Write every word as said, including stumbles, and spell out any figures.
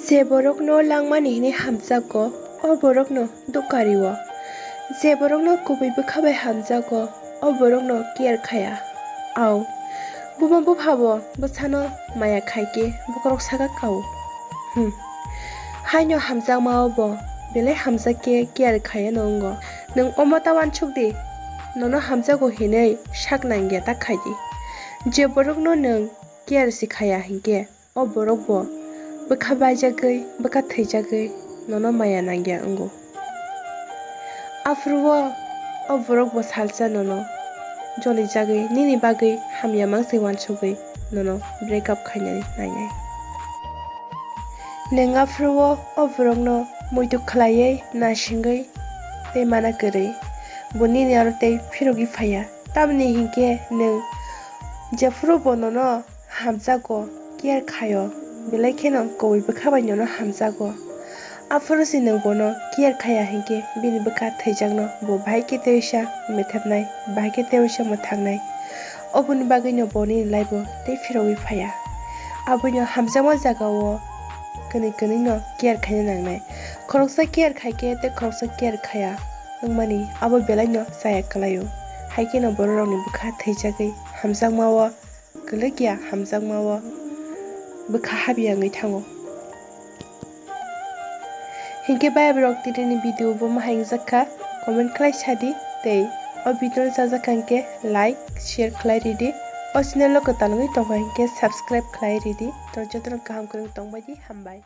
Je borokno langmani hwnwi hamjakgo, o borokno dukari-o. Je borokno kubui bwkha bai hamjakgo, o borokno care khaya. Au, buma buphabo bwsano maya khai khe bokhorok saka kao. Hmm. Haino hamjakma-o bo belai hamjak khe care khaiya no wngo. Nwng omo ta uansuk di, nono hamjago hinwi sak nangya ta khai di. Je borokno nwng care se khaya hinkhe, o borok bo bwkha baijagwi, bwkha thwijagwi nono maya nangya wngo. Aphuru o, o borok bo salsa nono jolijagwi, nini bagwi hamya mangsi uansugwi nono break up khainani nainai. Nwng aphuru o, o borokno muitu khlaiwi, nasingwi tei mana kwrwi bo nini aro tei phirogwi phaiya. Tamni hinkhe nwng jephuru bo nono hamjago, care khaio, belai kheno kubui bwkha bai nono hamjago. Aphuru se nwng bono care khaiya hinkhe bini bwkha thwijakno bo bahai khe teisa methepnai, bahai khe teisa mwthangnai. Oboni bagwino bo nini life-o tei phirogwi phaiya. Aboino hamjakma jagao kwnwi kwnwino care khaina nangnai. Khoroksa care khaikhe tei khoroksa care khaiya wngmani abo belaino chaya kwlaio. Haikheno bororokni bwkha thwijagwi hamjakmao kwlwkya, hamjakmao bwkha habya wngwi thango. Hinkhe bai borok tinini video bo ma hai wngjak kha, comment khlai sadi tei o video no chajak kha hinkhe like, share khlai ridi. O channel o kwtal wngwi tongkha hinkhe subscribe khlai ridi. To jotono kaham kwrwng tongbaidi, hambai.